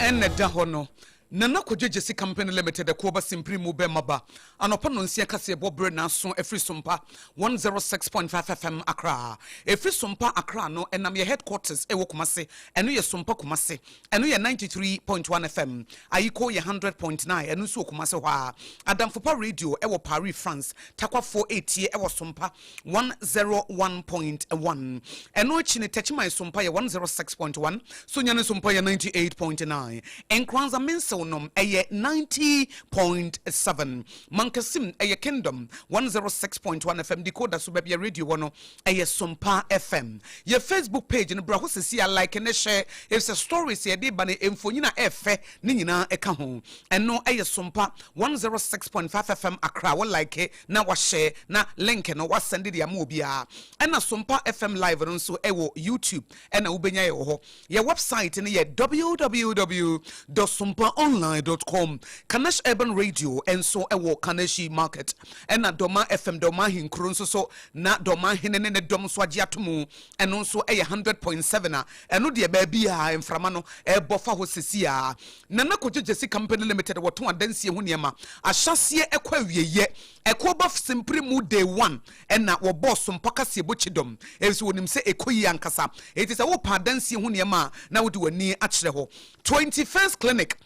Ɛna ɛda hɔ no, Nana Kwadwo Gyasi Company Limited ɛkoɔ ba simpiri mu bɛ maba anɔpa nonsia kaseɛbɔ berɛ naaso ɛfiri Sompa 106.5 FM Accra. Ɛfiri Sompa Accra no ɛnam yɛ headquarters ɛwɔ Kumasi, ɛno yɛ Sompa Kumasi, ɛno yɛ 93.1 FM, Ayiko yɛ 100.9, ɛno nso wɔ Kumasi hɔ ara. Adamfopa Radio ɛwɔ Paris, France, Takwafoɔ ɛretie ɛwɔ Sompa 101.1. Ɛno akyi no, Techiman Sompa yɛ 106.1, Sunyani Sompa yɛ 98.9, Nkoranza Mensew nom ɛyɛ 90.7, Mankasim ɛyɛ Kingdom 106.1 FM, Decoder so baabi a radio wɔ no ɛyɛ Sompa FM. Yɛ Facebook page no bra hɔ sɛsi a like ne share efisɛ stories a yɛde ba no mfonyin a ɛɛfɛ ne nyinaa ɛka ho. Ɛno ɛyɛ Sompa 106.5 FM Accra, wo like na wahyɛ na link no wasɛnde de ama obiara. Ɛna Sompa FM live no nso ɛwɔ YouTube ɛna wobɛnya yɛ wɔ hɔ. Yɛ website no yɛ www dot sompaonline dot com. Kanesh Urban Radio nso ɛwɔ Kaneshi Market. Ɛna Dɔma FM Dɔma Ahenkuro nso so na Dɔma Hene ne ne dɔm nso agye ato mu. Ɛno nso ɛyɛ 100.7 a ɛno deɛ baabi a mframa no ɛbɔ fa hɔ sɛsi a. Nana Kojo Gyasi Company Limited wɔtɔn adansie ho nneɛma ahyɛaseɛ ɛkɔ awieɛ. Ɛkoɔ ba Simpiri mu day one ɛna wɔbɔɔ Sompa kaseɛbɔ kyidɔm ɛfisɛ wɔnim sɛ ɛkɔ yie ankasa. Enti sɛ wopɛ adansie ho nneɛma a na wode w'ani akyerɛ hɔ. 21st Clinic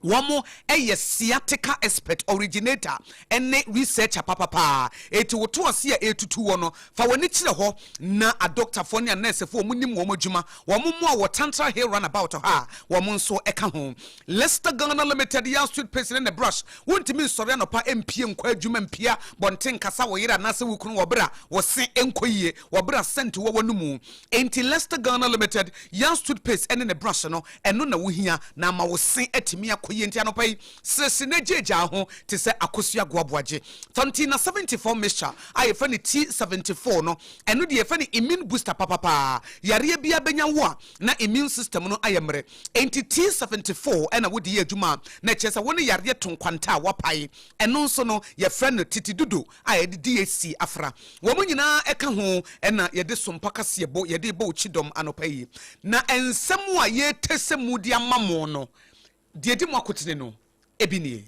Wɔn yɛ sciatica expert, originator ne researcher papapaa. Enti woto ase a ɛretutu wɔ no, fa w'ani kyerɛ hɔ na adɔktafoɔ ne anɛɛsefoɔ a wɔnim wɔn adwuma, wɔn mmoa wɔ Tantra Hill Runabout hɔ a wɔn nso ka ho. Leicester Ghana Limited, Yard Toothpaste ne ne brush. Wontumi nsɔre anɔpa mpue nkɔ adwuma mpia bɔnten nkasa wo yere anaasɛ wo kunu wɔ bere a wo se nkɔ yie, wɔ bere a scent wɔ w'anomu. Enti Leicester Ghana Limited, Yard Toothpaste ne ne brush no, ɛno na wohia na ama wo se atumi akɔ yie. Enti anɔpa yi, seresere na gyaagyaa ho te sɛ Akosua Goaboagye. Fantina 74 mixture a yɛfrɛ no T74 no, Ɛno deɛ yɛfrɛ no immune booster papapaa. Yareɛ biara bɛnya wo a, na immune system no ayɛ mmerɛ. Enti T74 na wode yɛ adwuma a, na ɛkyerɛ sɛ wo ne yareɛ to nkwanta a woapae. Ɛno nso no, yɛfrɛ no tete dudo a yɛde DHC afra. Wɔn nyinaa ka ho na yɛde sompa kaseɛbɔ yɛde rebɔ wo kyidɔm anɔpa yi. Na nsɛm a yɛretɛsɛ mu de ama mo no, deɛ ɛdi mu akotene no, Ebi nie.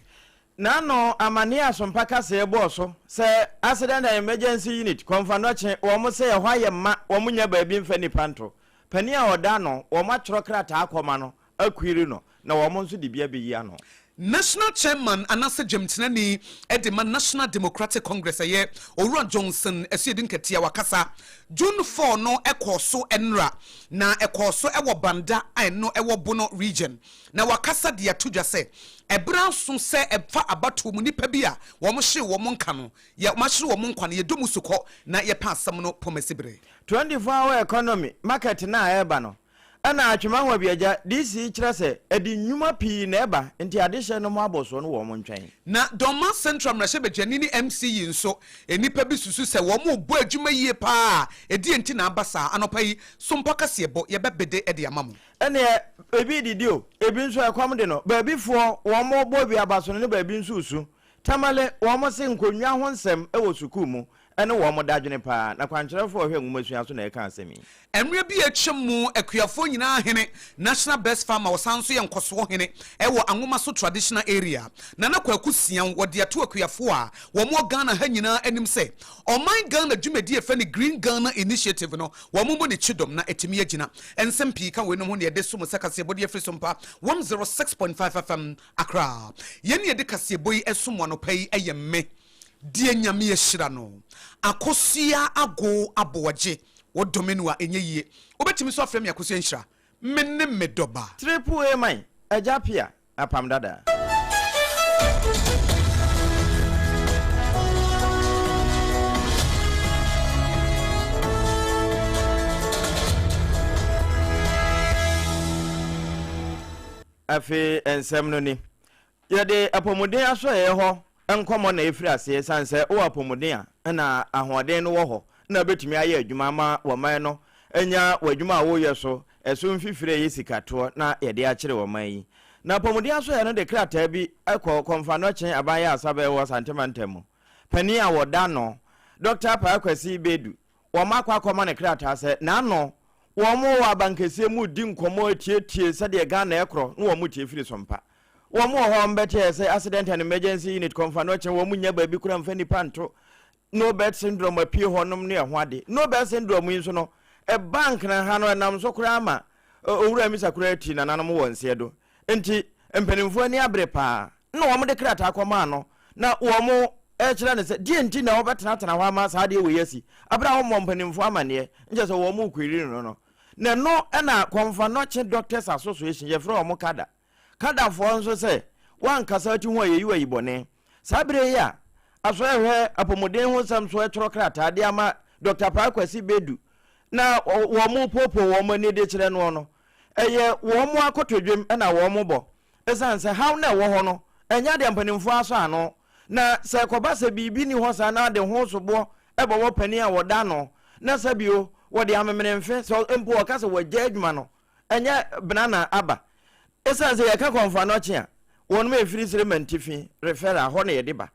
N'ano amaneɛ a Sompa kaseɛ bɔɔ so sɛ Accident and Emergency Unit, Kɔmfanɔkye, wɔn sɛ ɛhɔ ayɛ ma wɔn nnya baabi mfa nnipa nto. Panin a ɔda ano, wɔn atwerɛ krataa akɔma no akuiri no na wɔn nso de bi abɛyi ano. National Chairman anaasɛ dwamtenani de ma National Democratic Congress ɛyɛ Owura Johnson Asuadu Nketia wakasa. June 4 no kɔɔ so nnora na ɛkɔɔ so wɔ Banda a ɛno ɛwɔ Bono Region. Na wakasa de ato dwa sɛ, ɛberɛ aso sɛ ɛfa abatoɔ mu nnipa bi a wɔhyee wɔn nka no, yɛ wɔahyere wɔn nkwa no, yɛdɔ mu sukɔ na yɛpɛ asɛm no poma siberɛ. 24 hour economy market no a ɛreba no ɛna Atwema Nwabiagya DC kyerɛ sɛ ɛde nnwuma pii na ɛba nti adehyɛ no ho abɔsoɔ no wɔ wɔn nkyɛn. Na Dormaa Central mmarahyɛbadwani ne MC yi nso, nnipa bi susu sɛ wɔrebɔ adwuma yie pa ara, ɛdeɛn nti na aba saa? Anɔpa yi, Sompa Kaseɛbɔ, yɛbɛbede de ama mo. Ɛneɛ ebi redidi o, ebi nso ɛkɔm de no. Baabi foɔ wɔn rebɔ aduaba so no ne baabi nso resu. Tamale, wɔn se nkonnwa ho nsɛm wɔ sukuu mu ne wɔn dadwene paa. Na kwankyerɛfoɔ a ɔhwɛ nwomasua so na ɛreka asɛm yi. Mmerɛ bi a atwam mu, akuafoɔ nyinaa hene, National Best Farmer, ɔsan nso yɛ nkɔsoɔ hene wɔ Anwomaso Traditional Area, Nana Kwaku Siaw, wɔde ato akuafoɔ a wɔn wɔ Ghana ha nyinaa anim sɛ, ɔman Ghana dwumadie a yɛfrɛ no Green Ghana Initiative no, Wɔmmɔ ne kyidɔm na atumi agyina. Nsɛm pii ka weinom ho na yɛde som sɛ kaseɛbɔ de afiri Sompa 106.5 FM, Accra. Yɛn ne yɛde kaseɛbɔ yi som mo anɔpa yi yɛ me, deɛ Nyame ahyira no, Akosua Ago Aboagye. Wodɔ me no a, ɛnyɛ yie. Wobɛtumi nso afrɛ me Akosua Nhyira. Me ne me dɔba. Triple A man, Agya Pia. Apam Dada. Afei nsɛm no ni. Yɛde apɔmuden asɔeɛ hɔ nkɔmmɔ na ɛfiri aseɛ ɛsiane sɛ wowɔ apɔmuden a na ahoɔden no wɔ hɔ na wobɛtumi ayɛ adwuma ama wɔman no anya w'adwuma a woreyɛ so ɛso mfifire a ɛyɛ sikatoɔ na yɛde akyere ɔman yi. Na apɔmuden asɔeɛ no de krataa bi kɔɔ Kɔmfanoakye Aban Ayaresabea ɛwɔ Asante Mantam mu panin a wɔda ano, Dɔkta Paa Kwasi Bedu, wɔn akɔ akɔma no krataa sɛ n'ano. Wɔn wɔ abankɛseɛ mu redi nkɔmmɔ retietie sɛdeɛ Ghana ɛkorɔ na wɔn tie firi so mpa. Wɔn wɔ hɔ a wɔbɛteɛ sɛ Accident and Emergency Unit Kɔmfanokyɛ wɔn nnya baabi koraa mfa nnipa nto. No Bed Syndrome apue hɔnom ne ɛho ade. No Bed Syndrome yi nso no, ɛba Nkran ha no ɛnam so koraa ma Owura Amisa koraa ti nananom wɔ nseɛ do. Enti mpanimfoɔ ani abere paa na wɔde krataa kɔmaa no na wɔrekyerɛ no sɛ deɛ nti na wɔbɛtenatena hɔ ama saa adeɛ wei asi berɛ a wɔmmɔ mpanimfoɔ amanneɛ nkyɛ sɛ wɔrequery no no. Na ɛno na Kɔmfanɔkye Doctors Association, yɛfrɛ wɔn CADA, CADAfoɔ nso sɛ woankasa ti ho a yɛyi wo ayibɔne. Saa berɛ yi a Asɔre a ɛhwɛ apɔmuden ho nsɛm so retwerɛ krataa de ama Dɔkta Paa Kwasi Badu na wɔrepoopoo wɔn ani de kyerɛ noɔ no, Ɛyɛ wɔn akotodwem na wɔbɔ, esiane sɛ haw no a ɛwɔ hɔ no, ɛnyɛ ade a mpanimfoɔ asɔ ano. Na sɛ ɛkɔba sɛ biribi nni hɔ saa na ade ho soboɔ bɛwɔ panin a wɔda ano, na sɛ bio wɔde amemenemfe, sɛ mpo wɔka sɛ wɔagyae adwuma no, ɛnyɛ bena na aba. Esiane sɛ yɛka kɔmfoanɔkye a, wɔnom a ɛfiri Sere-Mantifi, referral, hɔ na yɛde ba.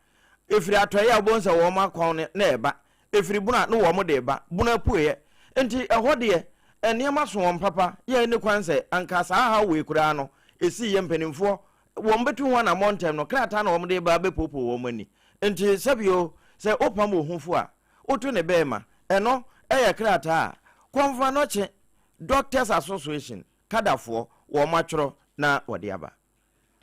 Ɛfiri atɔeɛ a wobɛhu sɛ wɔn akɔn no na ɛba. Ɛfiri bunu a, ne wɔn de reba, bunu apueɛ. Enti ɛhɔ deɛ, nneɛma so wɔn papa, yɛ ɛnni kwan sɛ anka saa haw wei koraa no ɛsii yɛ mpanimfoɔ, wɔn bɛtu ho anammɔn ntɛm no, krataa na wɔn de reba abɛpoopoo wɔn ani. Enti sɛbio, sɛ wopam wo ho fo a, woto ne bɛɛma. Ɛno yɛ krataa a Kɔmfoanɔkye Doctors Association, Kadafoɔ, wɔn atwerɛ na wɔde aba.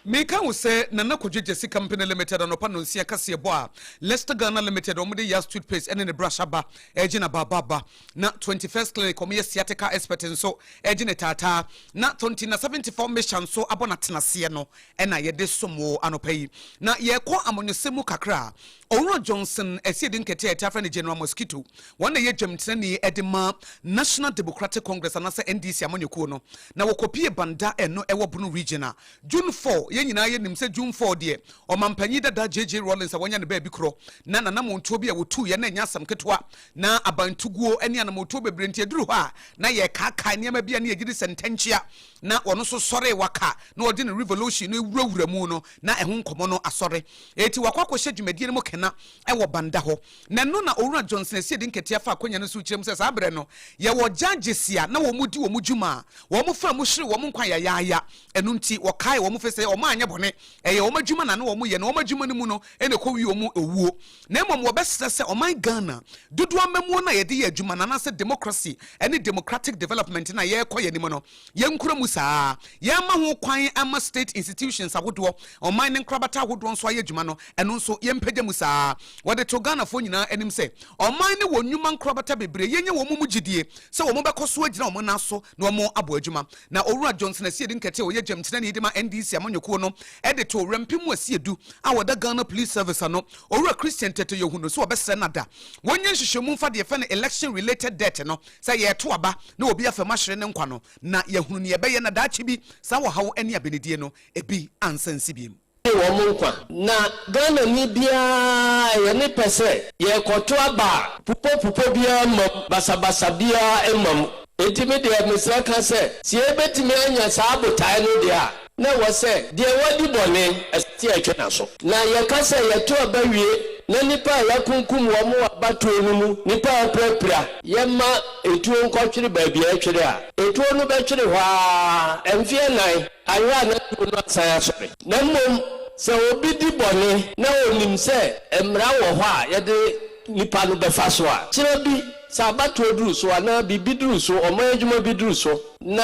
Meka wo sɛ Nana Kwadwo Gyasi Company Limited anɔpa nnɔnsia kaseɛbɔ a Leicester Ghana Limited wɔn de Yas Toothpaste ne ne brush aba regye na ba ba ba na 21st Clinic wɔn yɛ sciatica expert nso regye ne taataa na Tonti na 74 Mixture nso abɔ n'atenaseɛ no na yɛde som wo anɔpa yi. Na yɛrekɔ amanyɔsɛm mu kakra a, Owura Johnson Asiedu Nketiah a yɛtaa frɛ no General Mosquito, wɔn na ɛyɛ dwamtenani de ma National Democratic Congress anaasɛ NDC amanyɔkuo no, na wɔkɔpie Banda ɛno ɛwɔ Bono Region a June 4, yɛn nyinaa yɛnim sɛ June 4 deɛ Ɔmampanyin dada JJ Rawlings a wanya ne baabi korɔ na n'anamontuo bi a wɔtuiɛ na ɛnyɛ asɛm ketewa na abantuguo ne anamontuo bebree nti ɛduru hɔ a na yɛrekaakae nneɛma bi a na yɛgye di sɛ ntɛnkyea na ɔno nso sɔree waka na ɔde ne revolution no wurawura mu no na ɛho nkɔmmɔ no asɔre. Enti wakɔ akɔhyɛ dwumadie no mu kena wɔ Banda hɔ. Na ɛno na Owura Johnson Asiedu Nketia faa akwanya no so kyerɛ mu sɛ saa berɛ no yɛwɔ judges a na wɔn di wɔn dwuma a wɔn faa mu hwere wɔn nkwa yayaaya. Ɛno nti wɔkae wɔn fɛ sɛ wɔn anyɛ bɔne, ɛyɛ wɔn adwuma na na wɔn yɛ na wɔn adwuma no mu no na ɛkɔwie wɔn owuo. Na mmom wɔbɛsrɛ sɛ ɔman Ghana dodoɔ amammuo no a yɛde yɛ adwuma no anaasɛ democracy ne democratic development no a yɛrekɔ yɛn anim no Yɛnkura mu saa ara. Yɛmma ho kwan mma state institutions ahodoɔ, ɔman no nkorabata ahodoɔ nso ayɛ adwuma no, ɛno nso yɛmpagya mu saa ara. Wɔde to Ghanafoɔ nyinaa anim sɛ, ɔman no wɔ nnwuma nkorabata bebree, yɛnya wɔn mu gyidie sɛ wɔn bɛkɔ so agyina wɔn nan so na wɔn abɔ adwuma. Na Owura Johnson Asiedu Nketiah a ɔyɛ gyamtenani de ma NDC amanyɔkuo no de too Owura Mpemu Asiedu a ɔda Ghana Police Service ano, Owura Christian Tetteh Yohuno sɛ wɔbɛsrɛ no ada wɔnyɛ nhwehwɛmu mfa deɛ yɛfrɛ no election related debt no Sɛ yɛreto aba na obi afa mu ahyere ne nkwa no, na yɛahunu nea ɛbɛyɛ na daakye bi saa ɔhaw ne abenedie no, ebi ansan nsi biom. Gye wɔn nkwa. Na Ghanani biara ɛyɛ ne pɛ sɛ yɛrekɔto aba a, pupɔpupɔ biara mma mu, basabasa biara mma mu. Enti me deɛ mesrɛ ka sɛ, sɛ yɛbɛtumi anya saa botaeɛ no deɛ a, na ɛwɔ sɛ deɛ wadi bɔne, ɛsɛ sɛ yɛtwe n'aso. Na yɛka sɛ yɛto aba wie na nnipa a yɛakunkum wɔn wɔ abatoɔ no mu, nnipa a apirapira, yɛma etuo nkɔtwere baabi a ɛtwere a, etuo no bɛtwere hɔ ara mfeɛ nnan, anhwɛ a na tuo no asan asɔre. Na mmom sɛ obi di bɔne na ɔnim sɛ mmara wɔ hɔ a yɛde nipa no bɛfa so a, kyena bi sɛ abatoɔ duru so anaa biribi duru so, ɔman adwuma bi duru so, na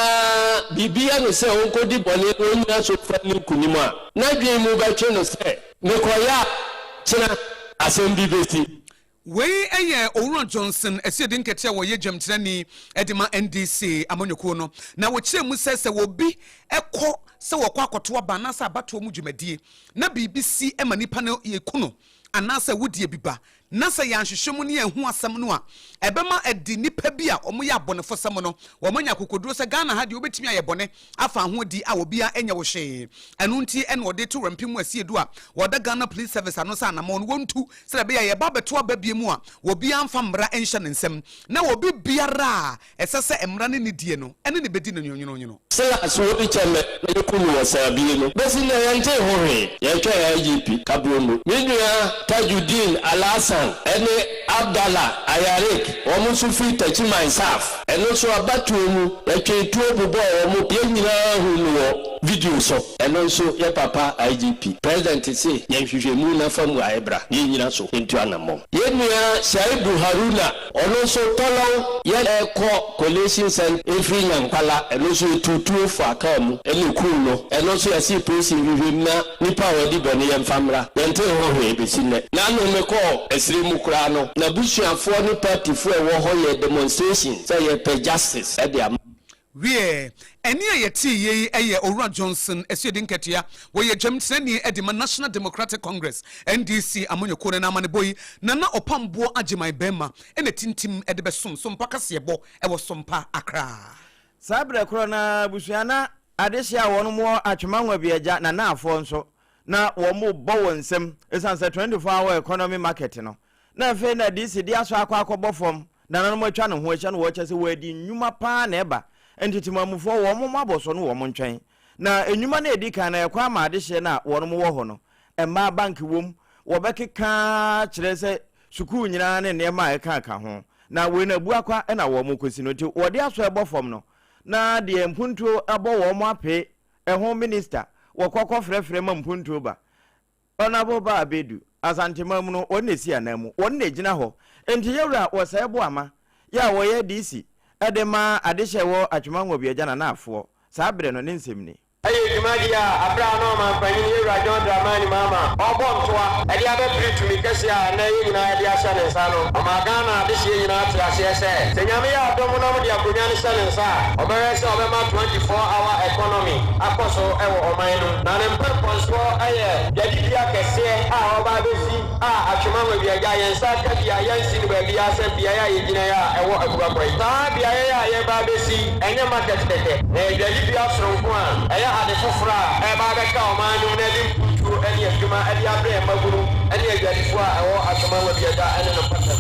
biribi yɛ no sɛ ɔnkɔdi bɔne na ɔnnyina so mfa nni nkonim a, n'adwene mu bɛtwe no sɛ, 'Mekɔyɛ a, kyena asɛm bi bɛsi. Wei yɛ Owura Johnson Asiedu Nketiah a ɔyɛ dwamtenani de ma NDC amanyɔkuo no, na wɔkyerɛɛ mu sɛ sɛ obi kɔ sɛ wɔkɔ akɔto aba anaasɛ abatoɔ mu dwumadie na biribi si ma nipa no yɛku no anaasɛ awudie bi ba na sɛ yɛanhwehwɛ mu na yɛanhu asɛm no a, ɛbɛma adi nnipa bi a wɔyɛ abɔnefosɛm no, wɔanya akokoduro sɛ Ghana ha deɛ wobɛtumi ayɛ bɔne afa ho adi a obiara nyɛ wo hwee. Ɛno nti na wɔde to Rampim Asiedu a wɔda Ghana Police Service ano sɛ anamɔn no wɔntu sɛdeɛ ɛbɛyɛ a yɛba abɛto aba bio mu a obiara mfa mmara nhyɛ ne nsam na obi biara a ɛsɛ sɛ mmara ne no die no ne no bɛdi no nwonwononwono. Silas wɔ kyɛ mɛ na yɛku no wɔ Sɛrbie no, bɛsi nnɛ yɛntee ho hwee. Yɛtwɛn IGP Kabromo. Me nua Tajudeen Alhassan. Alhassan ne Abdallah Ayarik, wɔn nso firi Techiman South. Ɛno nso abatoɔ mu, yɛtwee tuo bobɔɔ wɔn, yɛn nyinaa huu no wɔ video so. Ɛno nso yɛ papa IGP. President se yɛ nhwehwɛmu na fa mmuaeɛ bra na yɛnnyina so ntu anammɔn. Yɛn nua Shaibu Haruna, ɔno nso Tɔlɔn yɛ rekɔ collation centre ɛfiri Nyankwala, ɛno nso yɛtuu tuo faa kaa mu na ɛkuu no. Ɛno nso yɛse polisi nhwehwɛmu na nnipa a wɔadi bɔne yɛmfa mmra. Yɛntee ho hwee bɛsi nnɛ. N'ano mekɔɔ ɛserɛ mu koraa no, n'abusuafoɔ ne partyfoɔ a ɛwɔ hɔ yɛɛ demonstration sɛ yɛpɛ justice de ama. Wiɛ, ɛnne a yɛtee yei yɛ Owura Johnson Asuadi Nketea, wɔyɛ dwamtenani de ma National Democratic Congress, NDC, amanyɔkuo no, na amanebɔ yi na na ɔpam boɔ Agyeman Barima na tintim de bɛsom Sompa kaseɛbɔ wɔ Sompa, Accra. Saa berɛ korɔ no ara abusua na adehyeɛ a wɔn wɔ Atwema Nwabiagya na Naafoɔ nso na wɔn rebɔ wɔn nsam ɛsiane sɛ 24 hour economy market no na afei na DC de asɔ akɔ akɔbɔ fam nananom atwa ne ho ahyia na wɔkyɛ sɛ wɔadi nnwuma paa na ɛba nti temamufoɔ wɔn mo abɔso no wɔn ntwɛn na nnwuma no a ɛdi kan no ɛkɔ ama adehyeɛ no a wɔn wɔ hɔ no mmaa bank wom wɔbɛkeka kyerɛ sɛ sukuu nyinaa ne nneɛma a ɛka ka ho na wei no abuakwa na wɔn kɔsi no nti wɔde asɔ ɛbɔ fam no na deɛ mpuntuo abɔ wɔn apee ɛho minista wɔkɔ kɔfrɛfrɛ ma mpuntuo ba Honourable Ba Abedu, Asanteman mu no wɔn na ɛsi anan mu, wɔn na ɛgyina hɔ. Nti yɛwura Wɔsɛe Boama yɛ a wɔyɛ DC de ma adehyɛ ɛwɔ Atwema Nwabiagya Nanaafoɔ saa berɛ no ne nsɛm ni. Ɛyɛ dwumadi a bere a na Ɔmanpanyin Yewura John Dramani Mahama ɔrebɔ ntoa de abɛpere tumi kɛse a ɛnnɛ yɛn nyinaa de ahyɛ ne nsa no, ɔmaa Ghana adehyeɛ nyinaa tee aseɛ sɛ, sɛ Nyame yɛ adom na wɔde akonnwa no hyɛ ne nsa a, ɔbɛhwɛ sɛ ɔbɛma 24 hour economy akɔ so wɔ ɔman no mu. Na ne mpɛmpɔnsoɔ yɛ dwadibea kɛseɛ a ɔreba abɛsi a Atwema Nwabiagya yɛn nsa aka bi a yɛnsi no baabiara sɛ beaeɛ a yɛgyina yi a ɛwɔ Abuakwa yi. Saa beaeɛ yi a yɛreba abɛsi yi, ɛnyɛ market kɛkɛ, na ɛyɛ dwadibea soronko a ɛyɛ ade foforɔ a ɛreba abɛka ɔman no mu na ɛde mpuntuo ne adwuma de abrɛ mmabunu ne adwadifoɔ a ɛwɔ Atwema Nwabiagya ne no mpɔtam.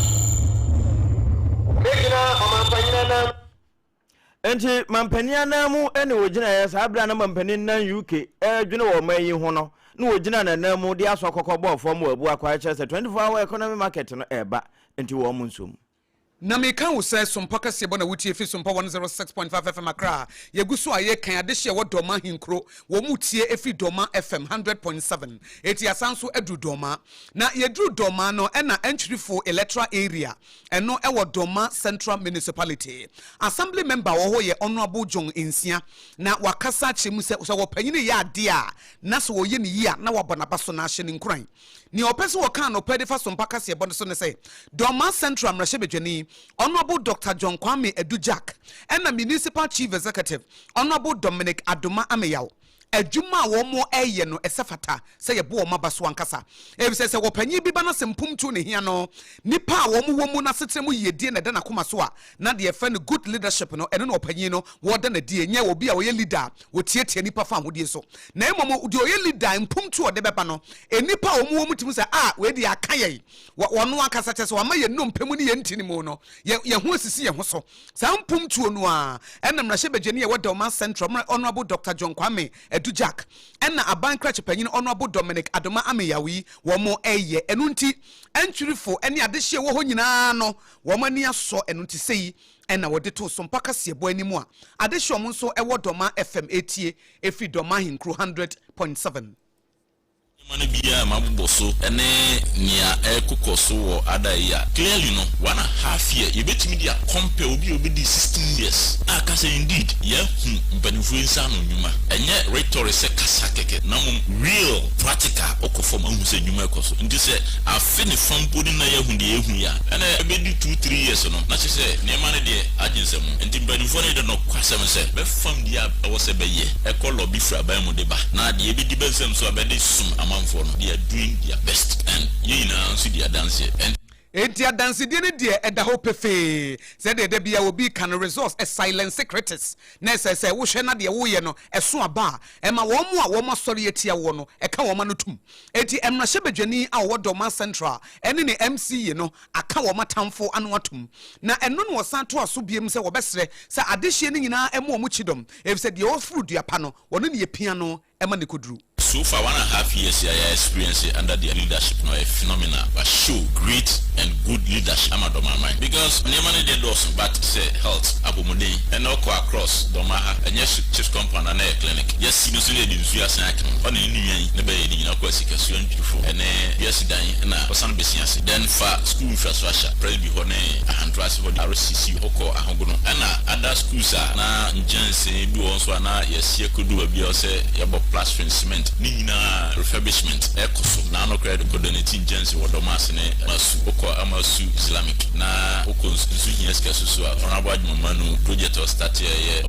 Mɛgyina ɔmanpanin anan. Enti mampanin anan mu na wɔgyinaeɛ saa berɛ a na mampanin nan UK redwene wɔ ɔman yi ho no, na wɔgyina n'anan mu de asɔ kɔkɔ bɔɔ fam wɔ Abuakwa kyerɛ sɛ 24 hour economy market no ɛreba nti wɔn nso mu. Na meka wo sɛ Sompa kaseɛbɔ na wotie fi Sompa 106.5 FM Accra. Yɛgu so a yɛrekan adehye a ɛwɔ Dɔma ahenkuro. Wɔn mu tie ɛfiri Dɔma FM 100.7. Enti yɛasan nso aduru Dɔma. Na yɛduru Dɔma no ɛna Antwirifo Electoral Area Ɛno wɔ Dormaa Central Municipality. Assembly member a ɔwɔ hɔ yɛ Honourable John Nsia, na wakasa akyerɛ mu sɛ, sɛ ɔpanyin reyɛ adeɛ a, na sɛ ɔyɛ no yie a, na wabɔ n'aba so na ahyɛ no nkuran. Nea ɔpɛ sɛ ɔka anɔpa yi de fa Sompa kaseɛbɔ no so ne sɛ, Dormaa Central mmarahyɛbadwani, Honourable Doctor John Kwame Adu Jack, ɛna Municipal Chief Executive, Honourable Dominic Adomah Ameyaw, Adwuma a wɔreyɛ no, ɛsɛ fata sɛ yɛbɔ wɔn aba so ankasa. Efisɛ sɛ ɔpanyin bi ba na sɛ mpomtuo na ehia no, nnipa a wɔwɔ mu no asetena mu yiedie na ɛda n'akoma so a, na deɛ yɛfrɛ no good leadership no, ɛno na ɔpanyin no wɔda no adi. Ɛnyɛ obi a ɔyɛ leader a ɔtiatia nnipa fa ahodie so, na mmom deɛ ɔyɛ leader a mpomtuo a ɔde bɛba no, nnipa a wɔwɔ mu tumi sɛ, ah, wei deɛ aka yɛn. Wɔ, ɔno ankasa, kyerɛ sɛ wama yɛn nnompe mu ne yɛn ntini mu no, yɛn, yɛn ho asisi yɛn ho so. Saa mpomtuo no ara ɛna mmarahyɛbadwani a ɛwɔ Delma Central, Mmra Honourable Doctor John Kwame Adu Jack ɛna aban krakye panyin Honourable Dominic Adoma Ameyaw yi wɔn reyɛ. Ɛno nti Antwirifo ne adehye a ɛwɔ hɔ nyinaa no wɔn ani asɔ ɛno nti sei ɛna wɔde too Sompa kaseɛbɔ anim a adehye wɔn nso ɛwɔ Dɔma FM ɛretie ɛfiri Dɔma Ahenkuro 100.7. Nneɛma no bi a mabobɔ so ne nea ɛrekokɔ so wɔ ada yi a, clearly no, one and half year, yɛbɛtumi de a compare obi a obɛdi 16 years a ka sɛ indeed yɛahu mpanimfoɔ yi nsa ano nnwuma. Ɛnyɛ rhetoric sɛ kasa kɛkɛ na mmom real, practical, wokɔ fam a wohu sɛ nnwuma rekɔ so. Nti sɛ afe ne fa mpo ni na yɛahu deɛ yɛahu yi a, ɛna ɛbɛdi two, three years no, na kyerɛ sɛ nneɛma no deɛ agye nsam. Nti mpanimfoɔ no de nokwasɛm sɛ bɛfam deɛ a ɛwɔ sɛ bɛyɛ, ɛkɔ lobby firi aban mu de ba, na deɛ ɛbɛdi bɛ nsam nso a bɛde som amanfoɔ no, they are doing their best and yɛn nyinaa nso di adanseɛ and. Enti adansedie no deɛ ɛda hɔ pefee sɛdeɛ da biara obi ka no, results silence critics, na ɛsɛ sɛ wohwɛ na deɛ woreyɛ no ɛso aba a, ɛma wɔn a wɔn asɔre atia woɔ no ɛka wɔn ano tom. Enti mmarahyɛbadwani a ɔwɔ Dormaa Central ɛne ne MCE no aka wɔn atamfo ano atom. Na ɛno na wɔsan toa so biom sɛ wɔbɛsrɛ sɛ adehyeɛ no nyinaa mmɔ wɔn kyidɔm, efisɛ deɛ ɔforo dua pa no, ɔno na yɛpia no ma no kɔduru. So far, 1.5 years a yɛ experience under their leadership no, ɛyɛ phenomenal. Wa show great and good leadership ama Dɔmaman, because nneɛma no deɛ dɔɔso, but sɛ health, apɔmuden, ɛna ɔkɔ across Dɔma ha, ɛnyɛ CHPS compound ana ɛyɛ clinic yɛsi no so, yɛ de nsuo asan aka ho. Ɔne ne nua yi ne bɛyɛ ne nyinaa kɔ asikasua ntwirifo ɛne wiase dan ɛna ɔsan bɛsi ase. Then fa school infrastructure, Presby hɔ ne Ahanto ase hɔ, RCC hɔ, Ahogono, ɛna other schools a na nkyɛnsee bi wɔ nso a na yɛsi akɔdu baabi a ɔsɛ yɛbɔ plastering, cement ne nyinaa refurbishment ɛkɔ so. Na ano koraa de kɔ donate nkyɛnse wɔ Dɔm ase ne Amasu. Wokɔ Amasu Islamic na wokɔ nsu hia sika soso a, Honorable Agyeman Manu project ɔstart ɛyɛ.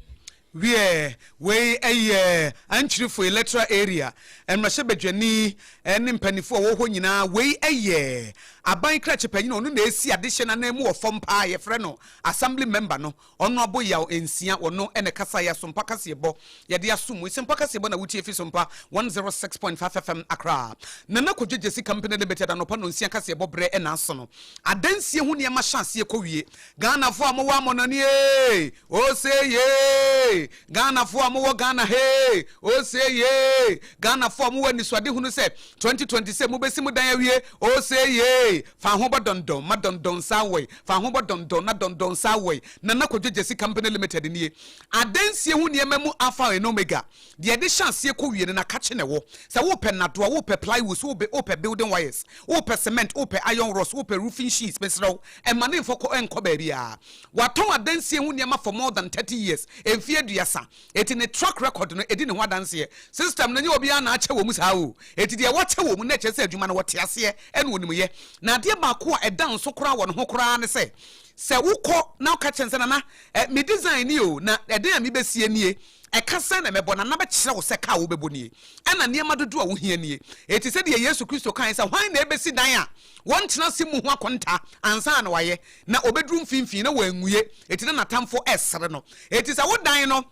Wiɛ, wei ɛyɛ Ankyirifo Electoral Area mmarahyɛbadwani ne mpanimfoɔ a wɔwɔ hɔ nyinaa. Wei ɛyɛ aban krakye panyin a ɔno na esi adehyɛ n'anan mu wɔ fam paa, yɛfrɛ no assembly member no, ɔno abo Yaw Nsia. Ɔno ɛna kasa yɛ Asompa kaseɛbɔ yɛde asom. Sompa kaseɛbɔ na wotie fi Sompa 106.5 FM Accra. Nana Kodwo Gyesi Company Limited, anɔpa no nsia kaseɛbɔ berɛ ɛna aso no. Adansie ho nneɛma hyɛ aseɛ kɔ wie. Ghanafoɔ a mowɔ amɔnɔne, ose ye! Ghanafoɔ a mowɔ Ghana he, ose ye! Ghanafoɔ a mowɔ anisoade hunu sɛ 2026 mobɛsi mu dan awie, ose ye! Fa ho bɔ dɔndɔn ma dɔndɔn nsa awɔe, fa ho bɔ dɔndɔn na dɔndɔn nsa awɔe. Nana Kodwo Gyesi Company Limited nie. Adansie ho nneɛma mu alpha and omega deɛ yɛde hyɛ aseɛ kɔ wie no na kakye na ɛwɔ sɛ wopɛ nnadoa, wopɛ plywood, wopɛ building wires, wopɛ cement, wopɛ iron rods, wopɛ roofing sheets, mesrɛ wo, ɛma ne mfɔ kɔ ɛnkɔ baabiara. Watɔn adansie ho nneɛma for more than 30 years, mfeɛ 30. Eti ne track record no edi ne ho adanseɛ. System no nye obiara na akyɛ wɔ mu saa o. Eti deɛ wɔkyɛ wɔ mu na ɛkyerɛ sɛ adwuma no wɔte aseɛ ɛna onim yɛ. Na adeɛ baako a ɛda nso koraa wɔ ne ho koraa ne sɛ wokɔ na woka kyɛn sɛ, "Nana, me design ni o, na ɛdan a mebɛsie nie, ɛka sɛn na mɛbɔ?" Nana bɛkyerɛ wo sɛ ka a wobɛbɔ nie, ɛna nneɛma dodoɔ a wohia nie. Eti sɛdeɛ Yesu Kristo kae sɛ, "Hwan na ɛbɛsi dan a wɔntena se mu ho akonta ansa na wayɛ, na obɛduru mfimfini na wɔanwie, eti na n'atamfo ɛsere no?" Eti sɛ wodan no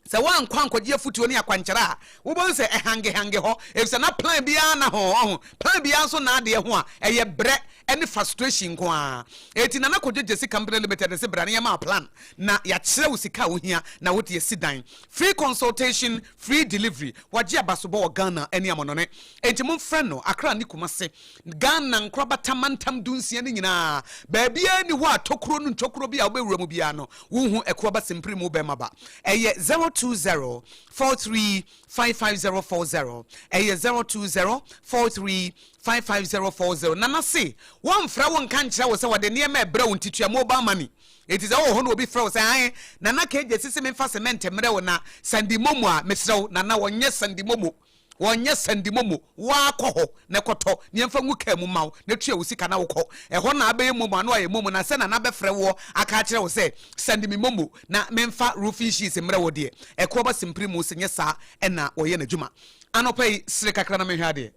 sɛ woankɔ ankɔgye afotuo ne akwankyerɛ a, wobɛhu sɛ ɛhangehange hɔ, ɛfisɛ na plan biara na ho ɔho plan biara nso na adeɛ ho a ɛyɛ brɛ ne frustration nko a. Eti Nana Kodwo Gyesi Company Limited sɛ bra ne yɛma plan na yɛakyerɛ wo sika a wohia na wode asi dan. Free consultation, free delivery. Wagye abasobɔ wɔ Ghana ne amɔnɔne. Enti momfrɛ no Accra ne Kumase, Ghana nkorabata mantam 16 no nyinaa. Baabiara ni hɔ a tokuro no ntokuro bi a wobɛwura mu biara no wohu ɛkoaba simpiri mu bɛma ba. Ɛyɛ 020 43 55040, ɛyɛ 020 43 55040. Nana se wɔmfrɛ wo nka nkyerɛ wo sɛ wɔde nneɛma ɛbrɛ wo ntitua mobile money. Eti sɛ wowɔ hɔ na obi frɛ wo sɛ, "Ae, Nana kegye sisi memfa cement mmerɛ wo na send MoMo" a, mesrɛ wo, Nana wɔnyɛ send MoMo, wɔnyɛ send MoMo. Woakɔ hɔ na ɛkɔtɔ nneɛmfa ngu kaa mu ma wo na tua wo sika na wokɔ ɛhɔ na abɛyɛ MoMo ano ayɛ MoMo. Na sɛ Nana bɛfrɛ woɔ aka akyerɛ wo sɛ, "Send me MoMo na memfa roofing sheets mmerɛ wo" deɛ, ɛkoɔ ba simpiri mu sɛ nyɛ saa ɛna wɔyɛ n'adwuma. Anɔpa yi, sere kakra na mehwɛ adeɛ.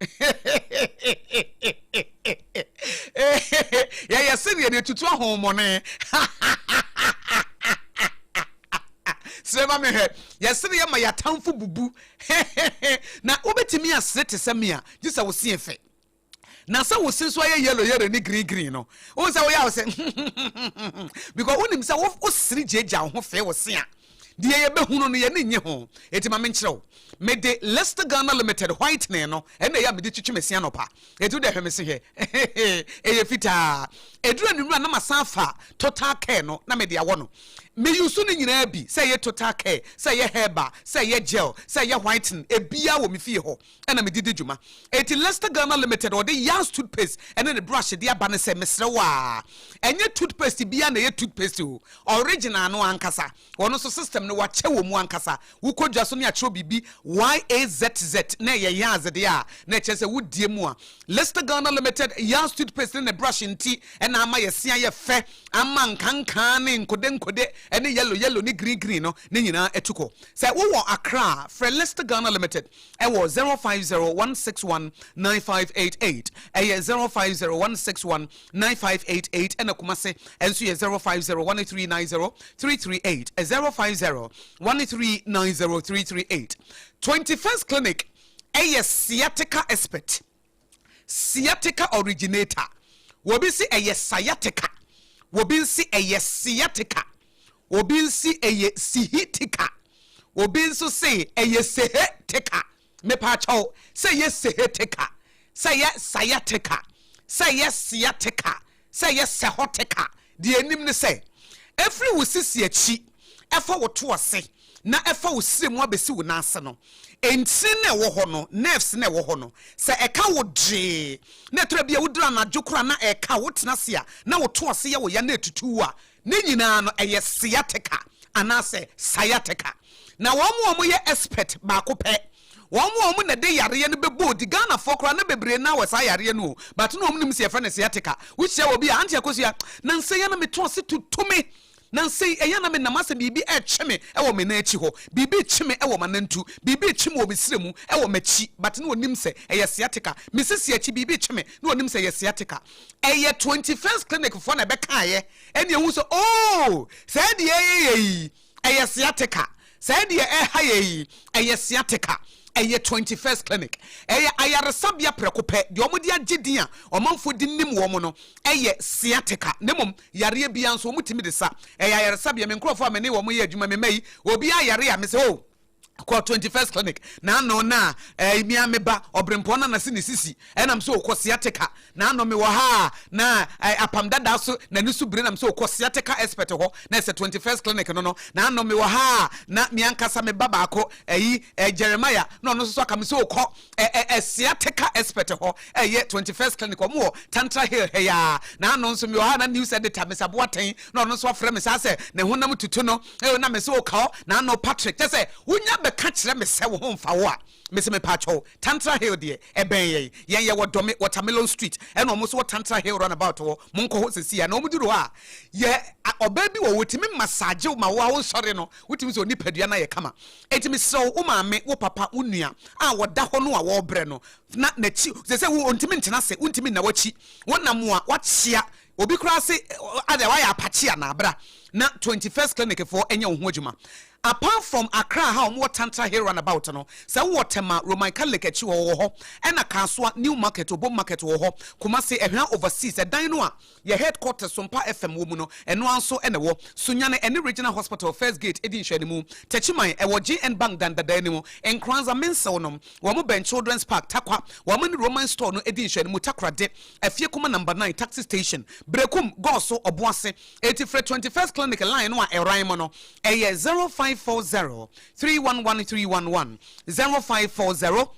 Yɛyɛ sereɛ deɛ tutu ahommɔne. Sere ma mehwɛ. Yɛsere yɛ ma yɛatamfo bubu. Na wobɛtumi asere te sɛ me a, gye sɛ wo se fɛ. Na sɛ wo se nso ayɛ yellow yellow ne green green no, wohu sɛ woyɛ a wo sɛ, because wonim sɛ wosere gyeagya wo ho fee wo se a, deɛ yɛbɛhunu no yɛne nye ho. Enti ma menkyerɛ wo, mede Lester Ghana Limited whitening no ɛna ɛyɛ a mede twitwi me se anɔpa. Enti wode hwɛ me se, hwɛ, ɛyɛ fitaa. Ɛduru anwummerɛ a, na masan fa Total Care no na mede awɔ no. Meyusu no nyinaa bi, sɛ ɛyɛ Total Care, sɛ ɛyɛ herbal, sɛ ɛyɛ gel, sɛ ɛyɛ whitening, ebiaa wɔ me fie hɔ ɛna mede di dwuma. Enti Lester Ghana Limited ɔde Yas toothpaste ɛne ne brush de aba ne sɛ, mesrɛ wo a, ɛnyɛ toothpaste biara na ɛyɛ toothpaste o. Original no ankasa, ɔno nso system no wakyɛ wɔ mu ankasa. Wokɔ dwa so ne akyerɛw biribi YAZZ na ɛyɛ Yaz deɛ a, na ɛkyerɛ sɛ wodie mu a. Lester Ghana Limited Yas toothpaste ne ne brush nti ɛna ama yɛse ayɛ fɛ, ama nkankaa ne nkode nkode ɛne yellow yellow ne green green no ne nyinaa atu kɔ. Sɛ wowɔ Accra a, frɛ Lester Ghana Limited ɛwɔ 0501619588, ɛyɛ 0501619588. Ɛna Kumase ɛnso yɛ 0501390338, 0501390338. 21st Clinic ɛyɛ sciatica expert, sciatica originator. Wɔbi si ɛyɛ sciatica, wɔbi nsi ɛyɛ sciatica, obi nsi ɛyɛ sihitika, obi nso se ɛyɛ sehetika. Mepaakyɛw, sɛ ɛyɛ seheteka, sɛ ɛyɛ sayateka, sɛ ɛyɛ siyateka, sɛ ɛyɛ sɛhɔteka, deɛ ɛnim ne sɛ, ɛfiri wo sisi akyi, ɛfa wo to ase, na ɛfa wo srɛ mu abɛsi wo nan ase no, ntini no a ɛwɔ hɔ no, nerves no a ɛwɔ hɔ no, sɛ ɛka wo gyee, na ɛtɔ da bi a woduru anadwo koraa na ɛka wo, wotena ase a, na wo to ase yɛ wo ya na ɛtutu wo a, ne nyinaa no, ɛyɛ sciatica anaasɛ sciatica. Na wɔn a wɔyɛ expert baako pɛ, wɔn a wɔn na ɛde yareɛ no bɛbɔ odi, Ghanafoɔ koraa na bebree no ara wɔ saa yareɛ no o, but na wɔn nim sɛ yɛfrɛ no sciatica. Wohyia obi a, Auntie Akosua, nansa yi ara na meto ase tutu me, nansa yi ɛyɛ a na menam asɛ biribi retwe me wɔ me nan akyi hɔ, biribi retwe me wɔ m'anantu, biribi retwe me wɔ me srɛ mu wɔ m'akyi, but na wɔnim sɛ ɛyɛ sciatica. Me sisi akyi biribi retwe me, na wɔnim sɛ ɛyɛ sciatica. Ɛyɛ 21st Clinic foɔ na ɛbɛkaeɛ ɛne ɛhu sɛ oo saa deɛ ɛyɛ yɛ yi ɛyɛ sciatica, saa deɛ ɛha yɛ yi ɛyɛ sciatica. Ɛyɛ 21st Clinic. Ɛyɛ ayaresabea prɛko pɛ. Deɛ wɔde agye din a ɔmanfoɔ de nim wɔn no yɛ sciatica. Na mmom yareɛ biara nso wɔtumi de sa. Ɛyɛ ayaresabea. Me nkurɔfoɔ a me ne wɔn yɛ adwuma, me mma yi, obiara yare a, mesɛ oh, kɔ 21st Clinic. N'ano na eh, mia me ba ɔbrempɔn na nase ne sisi ɛnam sɛ ɔkɔ sciatica. N'ano mewɔ ha a na eh, apam dada so n'ani so bire nam sɛ ɔkɔ sciatica expert hɔ na ɛsɛ 21st Clinic no no. N'ano mewɔ ha a na me ankasa me ba baako ɛyi eh, Jeremiah na ɔno nso so aka me sɛ ɔkɔ eh, eh, eh, sciatica expert hɔ ɛyɛ 21st Clinic. Wɔn wɔ Tantra Hill ha yi ara. N'ano nso mewɔ ha na news editor Mr. Boateng na ɔno nso afrɛ me saa sɛ ne honam tutu no. Eo na mese wo kaɔ na ano Patrick kyɛ sɛ wonya bɛka kyerɛ me sɛ wo ho mfa wo a mese mepaakyɛw Tantra Hill deɛ ɛbɛn yɛn yɛn yɛwɔ Dome Watermelon Street ɛna ɔmo nso wɔ Tantra Hill runabout hɔ monkɔ hɔ sɛsi a na ɔmo duru hɔ a yɛ ɔbaa bi wɔ hɔ ɔtumi massage wo ma wo a wonsɔre no wotumi sɛ onipadua no ayɛ kama enti mesrɛ wo wo maame wo papa wo nua a wɔda hɔ no a wɔrebrɛ no na n'akyi sɛ sɛ wo ɔntumi ntena ase wontumi nna w'akyi wonam a wakyea Obi koraa se adɛn wayɛ apakye anaa bra na 21st clinic foɔ nyɛ wo ho adwuma. Apart from Accra ha a wɔn wɔ Tantra Hill runabout no, sɛ wo wɔ Tema, Roman Catholic akyi hɔ wɔwɔ hɔ, ɛna Kasoa, New Market, Obom Market wɔ hɔ, Kumasi, Ɛhwa Overseas, ɛdan no a yɛ headquarters Sompa FM wɔ mu no, ɛno ara nso na ɛwɔ. Sunyani ɛne Regional Hospital First Gate di nhwɛanimu. Techiman, ɛwɔ GN Bank dan dadaa no mu. Nkoranza, Mensew nom, wɔn bɛn Children's Park, Tarkwa, wɔn ne Roman Store no di nhwɛanimu, Takoradi, Afiekuma Number 9 Taxi Station, Berekum, Gɔɔso, Ɔboase. Enti frɛ 21st Clinic line no a ɛran mu no, ɛyɛ 0540 311 311, 0540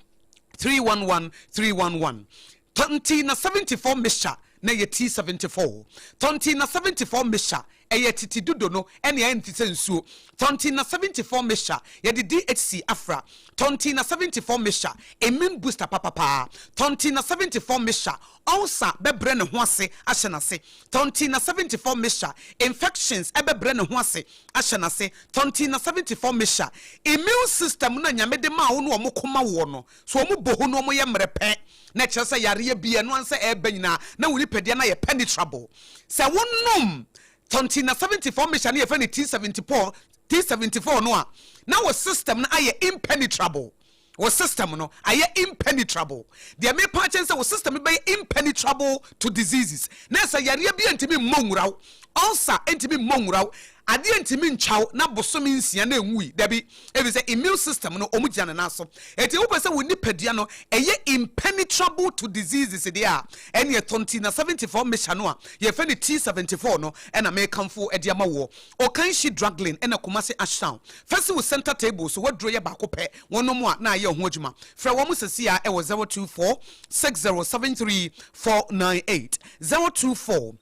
311 311. Tɔnti na 74 mixture na ɛyɛ T74. Tɔnti na 74 mixture ɛyɛ titi dodo no ɛne ayɛ no te sɛ nsuo. Tɔnti na 74 mixture yɛde DHC afra. Tɔnti na 74 mixture immune booster papapaa. Tɔnti na 74 mixture ulcer bɛbrɛ ne ho ase ahyɛ n'ase. Tɔnti na 74 mixture infections ɛbɛbrɛ ne ho ase ahyɛ n'ase. Tɔnti na 74 mixture immune system no a Nyame de maa wo no wɔn ko ma woɔ no so wɔn bɔ hu no wɔn yɛ mmerɛ pɛ na ɛkyerɛ sɛ yareɛ bi ɛno ansɛ ɛreba nyinaa na wo nipadua no ayɛ penetrable. Sɛ wonom Tontina 74 mixture no yɛfrɛ no T74 T74 no a, na wo system no ayɛ impenetrable. Wo system no ayɛ impenetrable. Deɛ mepa akyɛ ne sɛ wo system no bɛyɛ impenetrable to diseases. Na sɛ yareɛ bi ntumi mmɔ nwura wo, ulcer ntumi mmɔ nwura wo, adeɛ ntumi ntwa wo na bosome nsia na ɛnwui. Dabi, ɛfiri sɛ immune system no wɔn gyina ne nan so. Enti wopɛ sɛ wo nipadua no ɛyɛ impenetrable to diseases deɛ a, ɛneɛ Tontina 74 mixture no a yɛfrɛ no T74 no na mekamfo de ama woɔ. Okanshi Druglin ɛna Kumasi Ashtown. Fa si wo center table so, w'aduro yɛ baako pɛ, wonom a na ayɛ wo ho adwuma. Frɛ wɔn seesei ara ɛwɔ 024 6073 498, 024.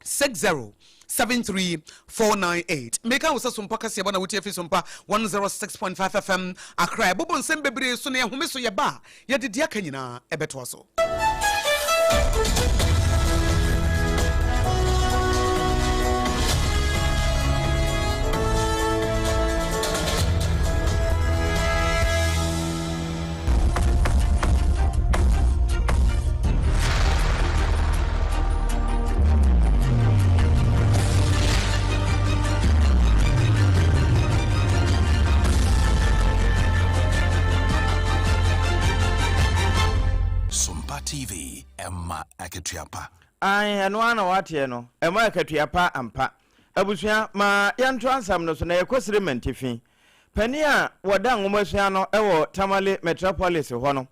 60 73 498. Meka wo sɛ Sompa kaseɛbɔ na wotie fi Sompa 106.5 FM Accra. Ɛbobɔ nsɛm bebree so na yɛhome so yɛba a, yɛde deɛ aka nyinaa ɛbɛtoa so. Sompa TV, ɛma akatua pa. Ae, ɛno ara na woateɛ no, ɛma akatua pa ampa. Abusua, ma yɛntoa nsɛm no so na yɛkɔ Sirimantifi. Panin a wɔda nwomasua ano wɔ Tamale Metropolis hɔ no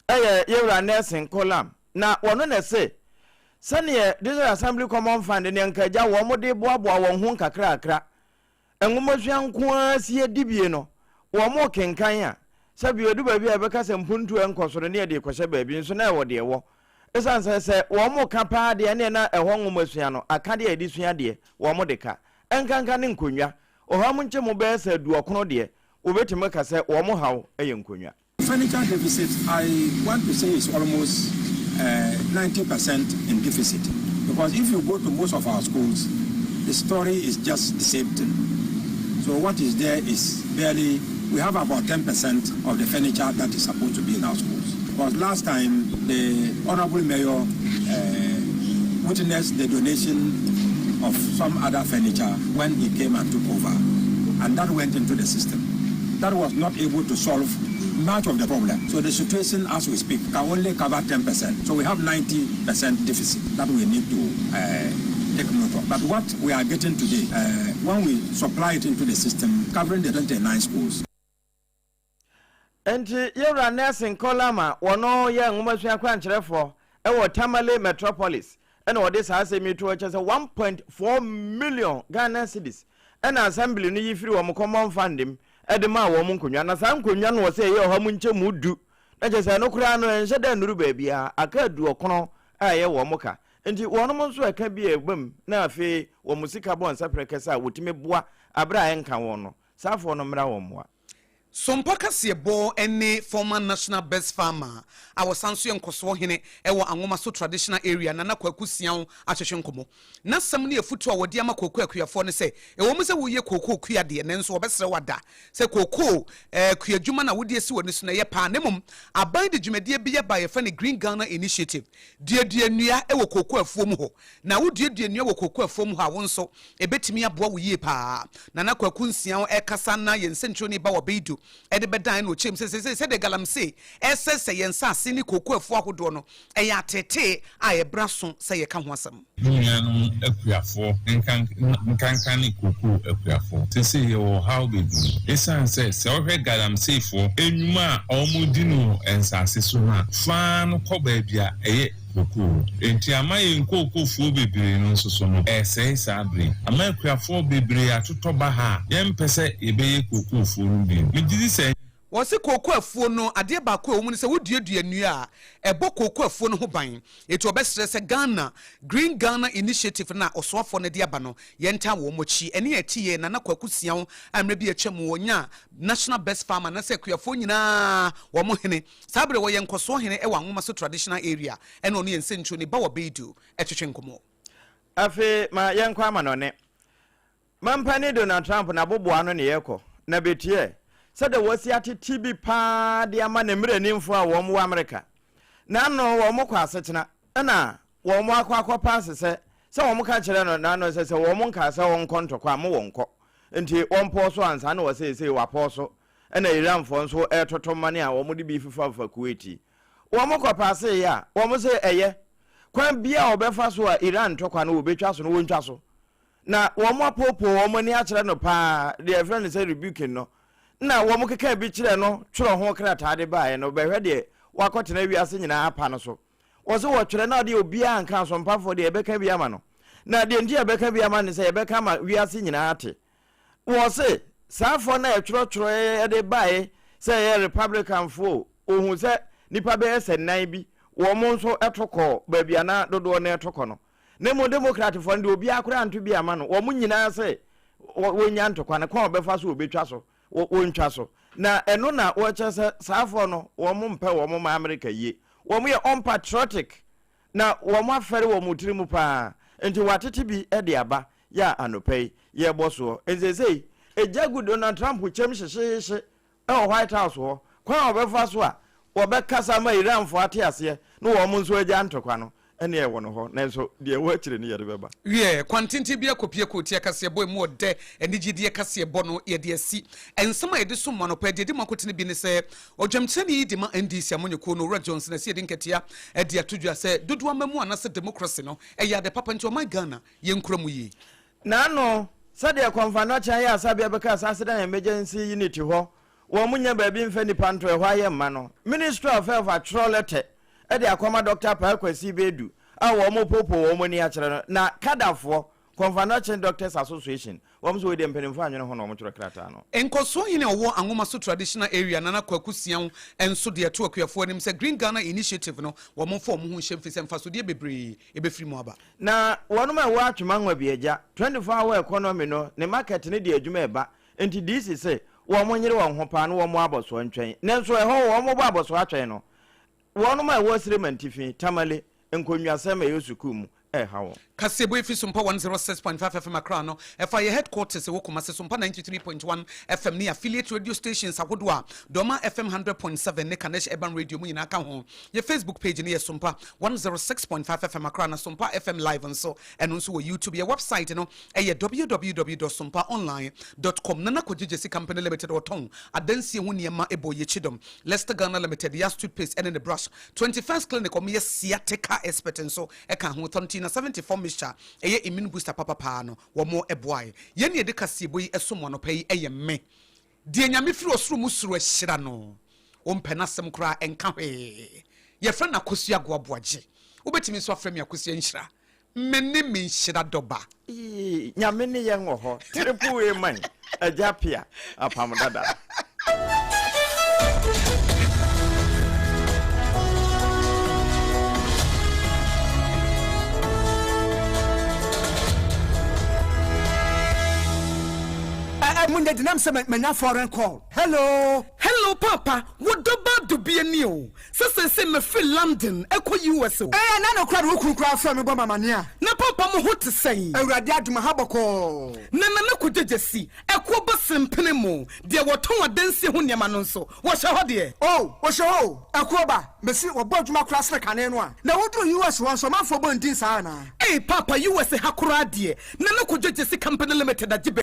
yɛ Yewura Nelson Kolam, na wɔno na ɛse sɛdeɛ District Assembly Common Fund ne anka agya wɔn de boaboa wɔn ho nkakrakra nwomasua nko ara sie dibie no wɔn rekenkan a, sɛbi ɛdu baabi a yɛbɛka sɛ mpuntuo ɛnkɔ so no ne yɛde rekɔhyɛ baabi nso na ɛwɔ deɛ ɛwɔ. Ɛsiane sɛ sɛ wɔn reka paa deɛ ɛneɛ na ɛhɔ nwomasua no akadeɛ a yɛde sua adeɛ wɔn de ka, ɛnkanka ne nkonnwa. Ɔha mu nkyɛmu bɛyɛ sɛ aduɔkono deɛ, wɔbɛtumi aka sɛ wɔn haw yɛ nkonnwa. Furniture deficit, I want to say is almost 90% in deficit because if you go to most of our schools, the story is just the same thing. So what is there is barely, we have about 10% of the furniture that is supposed to be in our schools. Because last time, the Honorable Mayor witnessed the donation of some other furniture when he came and took over, and that went into the system. That was not able to solve much of the problem. So the situation as we speak can only cover 10%. So we have 90% deficit that we need to take note of. But what we are getting today, when we supply it into the system, covering the 29 schools, Nti Yɛwura Nelson Kolam a wɔno yɛ nwomasua kwankyerɛfoɔ wɔ Tamale Metropolis ɛna wɔde saa asɛm yi to hɔ kyerɛ sɛ 1.4 million Ghana cedis ɛna assembly no yi firi wɔn common fund mu ɛde maa wɔn nkonnwa. Na saa nkonnwa no wɔ sɛ ɛyɛ 110%, na kyerɛ sɛ ɛno koraa no ɛnhyɛ dɛ nnuru baabiara, aka 90 a ɛyɛ wɔn ka. Nti wɔnom nso ɛka bi a ɛba mu na afei wɔn sika bɔ nsɛprɛ kɛsɛ a wɔtumi boa abere a ɛnka wɔn no, saafoɔ no mmra wɔn mmoa. Sompa kaseɛbɔ ne former National Best Farmer a wɔsan nso yɛ nkɔsoɔ hene wɔ Anwomaso Traditional Area, Nana Kwaku Siaw ahwehwɛ nkɔmmɔ. N'asɛm ne afutuo a wɔde ama kooko akuafoɔ ne sɛ, ɛwɔ mu sɛ woyɛ kooko kua deɛ, nanso wɔbɛsrɛ wo ada sɛ kooko kuadwuma no a wode asi w'ani so no ɛyɛ paa, na mmom aban de dwumadie bi aba a yɛfrɛ no Green Ghana Initiative, duadua nnua wɔ kooko afuo mu hɔ. Na woduadua nnua wɔ kooko afuo mu hɔ a, wo nso ɛbɛtumi aboa wo yie paa. Nana Kwaku Nsiaw ɛrekasa na yɛn nsɛntwerɛni Bawa Beidu de bɛdan na ɔkyerɛ mu sɛ seesei sɛdeɛ galamsey ɛresɛesɛe yɛn nsase ne kooko afuo ahodoɔ no, ɛyɛ ateetee a ɛbrɛ aso sɛ yɛka ho asɛm. Me nuanom akuafoɔ, nkanka ne kokoo akuafoɔ, seesei yɛwɔ ɔhaw bebree. Esiane sɛ, sɛ wohwɛ galamseyfoɔ nnwuma a wɔdi no wɔ nsase so no a, fa ara no kɔ baabi a ɛyɛ kokoo no. Enti ama yɛn kookofuo bebree no nso so no, ɛresɛe saa bere yi. Ama akuafoɔ bebree atotɔ baha a yɛmpɛ sɛ yɛbɛyɛ kookoofuo no bio. Megye di sɛ. Wɔse kooko afuo no, adeɛ baako a ɛwɔ mu ne sɛ woduadua nnua a, ɛbɔ kooko afuo no ho ban. Enti wɔbɛsrɛ sɛ Ghana Green Ghana Initiative no a ɔsoafoɔ no de aba no, yɛntaa wɔn akyi. Ɛne a ɛte yɛ Nana Kwaku Siaw a mmerɛ bi a atwa mu ɔnyaa National Best Farmer anaasɛ akuafoɔ nyinaa wɔn hene. Saa berɛ ɔyɛ nkɔsoɔ hene wɔ Anwomaso Traditional Area ɛna ɔne yɛn nsɛntwerɛni Bawa Beidu twetwe nkɔmmɔ. Afei ma yɛnkɔ amanɔne. Mampanin Donald Trump n'abobow ano ne yɛkɔ, na betiɛ sɛdeɛ wasi atete bi paa de ama ne mmaranimfoɔ a wɔn wɔ Amerika. N'ano wɔn kɔ asetena na wɔn akɔ akɔ paase sɛ sɛ wɔn ka kyerɛ no n'ano sɛ sɛ wɔn nkaa sɛ ɔnkɔ ntɔkwa a mo wɔn kɔ nti wɔn pɔɔ so ansa na wɔsɛ sei wapɔɔ so. Ɛna Iranfoɔ nso ɛretoto mmane a wɔn de bi fifa fa Kuwait yi. Wɔn kɔ paase yɛ a wɔn sɛ ɛyɛ kwan biara a wɔbɛfa so a Iran ntɔkwa no wɔbɛtwa so no wɔntwa so. Na wɔapoopoo wɔn ani akyerɛ no paa, deɛ yɛfrɛ no sɛ rebuking no, na wɔkekaa bi kyerɛɛ no twerɛ ho krataa de baeɛ no, bɛhwɛ deɛ wakɔtena wiase nyinaa apa no so. Wɔse wɔtwerɛ na deɛ obiara nka, asompafoɔ deɛ yɛbɛka bi ama no. Na deɛ nti a yɛbɛka bi ama no ne sɛ yɛbɛka ama wiase nyinaa ate. Wɔse saafoɔ no a yɛtwerɛtwerɛeɛ de baeɛ sɛ ɛyɛ Republicanfoɔ o, wɔhuu sɛ nnipa bɛyɛ sɛ nnan bi, wɔn nso to kɔɔ baabi a na dodoɔ no reto kɔ no. Na mmom Demokratfoɔ no deɛ obiara koraa anto bi amma no, wɔn nyinaa sɛ wɔnnya ntɔkwa no, kwan a wɔbɛfa so wɔbɛtwa so, wɔntwa so. Na ɛno na wɔkyerɛ sɛ saafoɔ no wɔn mpɛ wɔn ma Amerika yie. Wɔn yɛ unpatriotic na wɔn afɛre wɔn tiri mu paa, nti wɔatete bi de aba yɛ a anɔpa yi yɛrebɔ soɔ. Nseesei egya gu Donald Trump kyɛm hyehyeehye wɔ White House hɔ, kwan a wɔbɛfa so a wɔbɛkasa ama Iranfoɔ ate aseɛ na wɔn nso agya ntɔkwa no, ɛnneɛ ɛwɔ no hɔ, nanso deɛ ɛwɔ akyire no yɛde bɛba. Wiɛ, kwan tenten bi akɔpue kootia kaseɛbɔ emu ɔdɛ anigyedeɛ kaseɛbɔ no yɛde asi. Nsɛm a yɛde som mo anɔpa yi, deɛ ɛdi mu akotene bi ne sɛ, ɔdwamkyerɛni yi de ma NDC amanyɔkuo no, Owura Johnson Asiedu Nketia de ato dwa sɛ dodoɔ amammuo anaasɛ democracy no yɛ ade papa nti ɔman Ghana yɛnkura mu yie. N'ano. Sɛdeɛ Kɔmfanoakye ayɛ asabea bɛka Asaase Dan Emergency Unit hɔ, wɔn nnya baabi mfa nnipa nto, ɛhɔ ayɛ mma no. Ministry of Health atwerɛ lɛtɛ de akɔma Dɔkta Paa Kwasi Badu a wɔn repoopoo wɔn ani akyerɛ no, na Kadafoɔ, Kɔmfanoakye Doctors Association, wɔn nso wei deɛ mpanimfoɔ annwene ho na wɔtwerɛ krataa no. Nkɔsoɔ hene a ɔwɔ Anwomaso Traditional Area, Nana Kwaku Siaw nso de ato akuafoɔ anim sɛ Green Ghana Initiative no wɔmfa wɔn ho nhyɛm firi sɛ mfasodeɛ bebree bɛfiri mu aba. Na wɔnom a ɛwɔ Atwema Nwabiagya, 24 hour economy no ne market no de adwuma ɛba, nti DC se wɔn nyere wɔn ho paa na wɔn abɔsoɔ ntwɛn. Nanso ɛhɔ wɔn bɔ abɔsoɔ atwɛn no, wɔnom a ɛwɔ Sirema Ntifi, Tamale, nkonnwasɛm a ɛyɛ sukuu mu ɛreha wɔn. Kaseɛbɔ yi fi Sompa 106.5 FM Accra no, ɛfa yɛ headquarters ɛwɔ Kumasi, Sompa 93.1 FM ne affiliate radio stations ahodoɔ a Dɔma FM 100.7 ne Kanesh Urban Radio mu nyinaa ka ho. Yɛ Facebook page no yɛ Sompa 106.5 FM Accra na Sompa FM Live nso ɛno nso wɔ YouTube. Yɛ website no ɛyɛ www dot sompaonline dot com. Nana Kwadwo Gyasi Company Limited wɔtɔn adansie ho nneɛma ɛbɔ yɛ kyidɔm. Lester Ghana Limited Yas toothpaste ɛne ne brush. 21st Clinic wɔn yɛ sciatica expert nso ɛka ho. Thontina 74 mixture ɛyɛ immune booster papapaa no wɔn ɛboae. Yɛn ne yɛde kaseɛbɔ yi ɛsom anɔpa yi ɛyɛ me. Deɛ Nyame firi ɔsoro mu soro ahyira no, wompɛ n'asɛm koraa ɛnka hwee. Yɛfrɛ no Akosua Goaboagye. Wobɛtumi nso afrɛ me Akosua Nhyira. Me ne me nhyira dɔba. Eii Nyame ne yɛn wɔ hɔ. Triple A man, Agya Pia, Apam Dada. Eh eh munya dinam sɛ manya foreign call. Hello. Hello paapa, wo dɔ ba dubia ni o, sɛ seesei mafiri London ɛkɔ US o. Eh ɛna no koraa de wo kunu koraa frɛ me bɔ me amaneɛ a. Na paapa mo ho te sɛn? Awurade adom aha bɔkɔɔ. Na Nana Kwadwo Gyasi, ɛkoɔ ba sempene mo, deɛ wɔtɔn adansie ho nneɛma no nso, wɔhyɛ hɔ deɛ? Oh wɔhyɛ hɔ o, ɛkoɔ ba, mese wɔbɔ adwuma koraa sene kane no a. Na woduru US hɔ nso ɔmanfoɔ bɔ ndin saa anaa? Ei paapa US ha koraa deɛ, Nana Kwadwo Gyasi Company Limited agye bɛ.